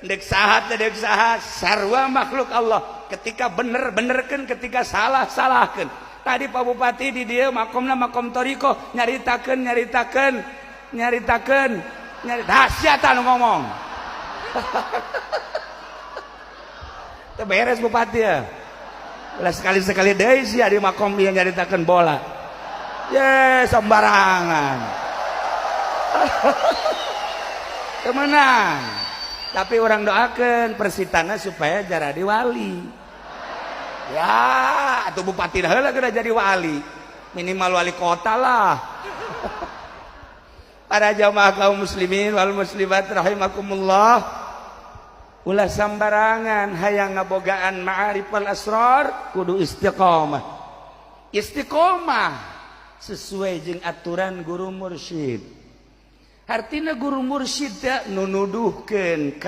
Dek saha teh, dek saha, sarua makhluk Allah. Ketika bener, benerkeun, ketika salah, salahkeun. Tadi Pak Bupati di dieu makomna makom thoriqoh, nyaritakeun, nyaritakeun, nyaritakeun, nyarita sia nu ngomong. Teu beres bupati ya. Ulah sekali-sekali deui sia di makom ieu nyaritakeun bola. Ye, sembarangan. Teu meunang. Tapi urang doakan Persitana supaya jadi wali. Ya, atau bupati dah heula kudu jadi wali. Minimal wali kota lah. Para jamaah kaum muslimin wal muslimat rahimakumullah. Ulah sambarangan hayang ngabogaan ma'arif wal asrar, kudu istiqomah. Istiqomah sesuai jeung aturan guru mursyid. Artinya guru mursyid teh nu nuduhkeun.